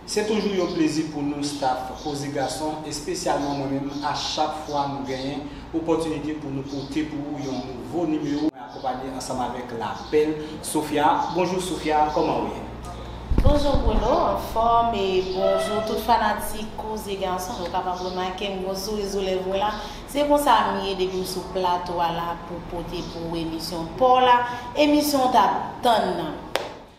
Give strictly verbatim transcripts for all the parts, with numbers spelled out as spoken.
Se toujou yon plezi pou nou, staff Koze Gason, espesyalman mwen menm, a chak fwa nou genyen opòtinite pou nou pote pou ou yon nouvo nimewo. Mwen akonpanye ansanm avèk la bèl Sophia. Bonjou Sophia, kòman ou ye? Bonjou Bruno, anfòm, e bonjou tout fanatik Koze Gason. Nou kapab remake m gon souri sou lèv mwen la. Se konsa m ye depi m sou plato a la pou pote pou ou emisyon pa w la, emisyon w t ap tann nan.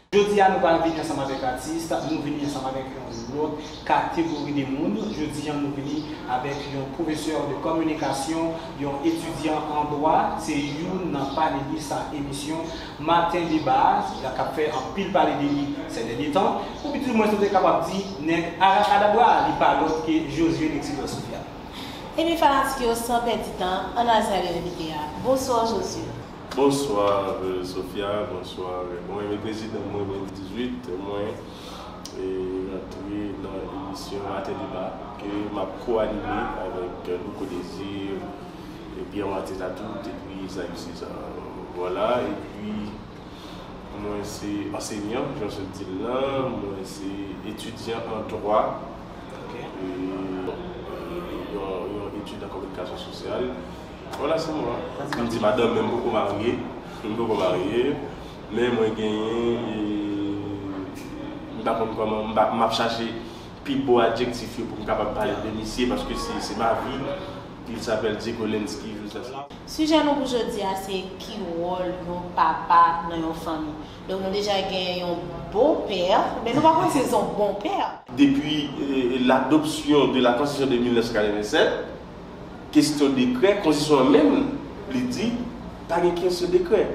Jodi a nou pa vini ansanm avèk atis, nou vini ansanm avèk yon lòt kategori de moun. Jodi a nou vini avèk yon pwofesè de kominikasyon, yon etidyan an dwa, se youn nan panelis a emisyon Maten Deba k ap fè anpil pale de li sè dènye tan. Pou piti mwen, nou te kapab di nèg arakadabra, li pa lòt ke Josué Lexidor Sophia. Ebyen fanatik yo, san pèdi tan, ann al salye envite a. Bonswa Josué. Bonswa Sophia, bonswa Raymond. Ebyen prezidan mwen, mwen dizuit mwen, e rantre nan emisyon Maten Deba ke m ap ko-anime avèk Louko Désir, e Pierre Martin Tatout epi Zayou César. Vwala, epi mwen se ansenyan, jan w sot di l lan, mwen se etidyan an dwa, e, e, yon, yon etid an kominikasyon sosyal. Vwala, se mwen. M di madanm, men m poko marye. M poko marye. Men mwen genyen, e, m pa konn kòman, m pa, m ap chache pi bo adjektif yo pou m kapab pale de misye, paske se, se ma vie. Il s'appelle Diego Lensky Joseph. Sijè nou pou jodi a se ki wòl yon papa nan yon fanmi. Donk nou deja gen yon bopè, men nou pa konn si se yon bon pè. Depuis euh, l'adoption de la constitution de mil nèf san katrevennsèt, kesyon dekrè, konstitisyon an menm, li di pa gen kesyon dekrè.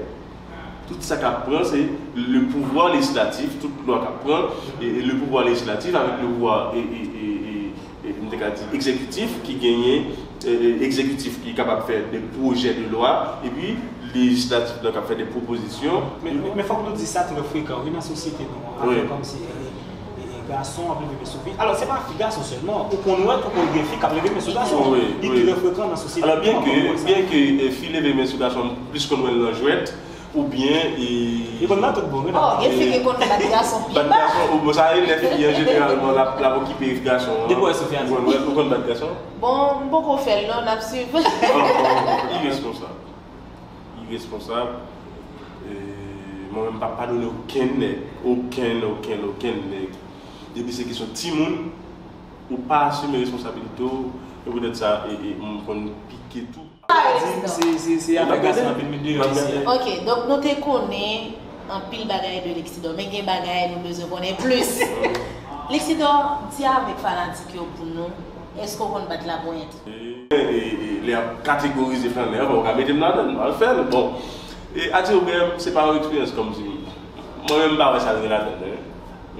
Tout sa k ap pran, se le pouvoir législatif, tout lwa k ap pran, e le pouvoir législatif avec le pouvoir e, e, e, e, e, m te ka di, egzekitif ki genyen, e, e, egzekitif ki kapab fè de pwojè de lwa, epi lejislatif lan k ap fè de pwopozisyon. Men, men, men fòk nou di sa trè frekan, wi, nan sosyete nou an, avèk kòmsi, e, e, e, gason ap leve men sou fi. Alò, se pa fi gason sèlman, ou konn wè tou konn gen fi k ap leve men sou gason. Wi, li wi. Trè frekan nan sosyete nou an, byenke, byenke, e, fi leve men sou gason, m plis konn wè l nan jwèt, oubyen, e, li konn nan tout bon, wi. Oh, gen fi ki konn bat gason pi ba. Bat gason, bon, sa e lè fi an jeneralman l ap, l ap okipe gason an. Depi w wè Sophia. Ou konn, ou konn bat gason? Bon, m poko fè l non, n ap swiv. Bon, bon, iresponsab. Iresponsab. E, mwen menm m p ap padone okenn nèg, okenn, okenn, okenn nèg. Depi se kesyon timoun, ou pa asime responsabilite w, e poutèt sa, e, e, m konn pike tou. Se, se, se avèk gason anpil men deyò isi a. Ok, donk nou te konnen anpil bagay de Lexidor, men gen bagay nou bezwen konnen plis. Lexidor, di avèk fanatik yo pou nou, èske w konn bat laponyèt? E, e, e, lè y ap kategorize flannè an, fò w ka mete m ladan l, m al fè l. Bon, e, Ati Obè, se pa yon eksperyans kòmsi mwen menm m pa wè sa gen ladan l, en.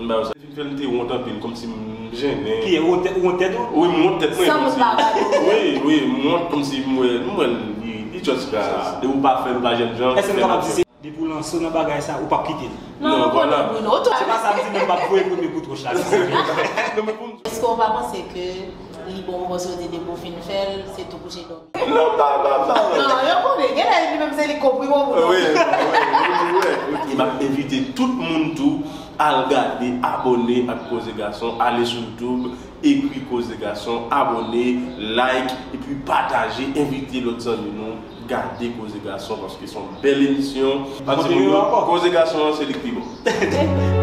M pa wè sa. Fè m te wont anpil, kòmsi m jennen. Ki, ou wont tèt, ou wont tèt ou? Wi, m wont tèt mwen. San moun pa gade w. Wi, wi, m wont kòmsi m wè, m wè li, li just ka, depi w pa fè l, ou pa jènjan. Èske nou kapab di se depi w lanse w nan bagay sa, ou p ap kite l? Non, non, vwala. Se pa sa m di, men m p ap voye premye kout wòch la, si se vre. Non, men pou m di. Èske w pa panse ke li bon pou w soti depi w fin fè l, se tou kouche dòmi? Non, pa, pa, pa. Non, yo konnen, genlè li menm se li k konpri bon pou nou. Wi, wi, wi, wi, wi. M ap envite tout moun tou al gade, abòne ak Koze Gason, ale sou YouTube, ekri Koze Gason, abòne, like, epi pataje, envite lòt zanmi nou gade Koze Gason, paske se yon bèl emisyon. Koze Gason an, se li k pi bon.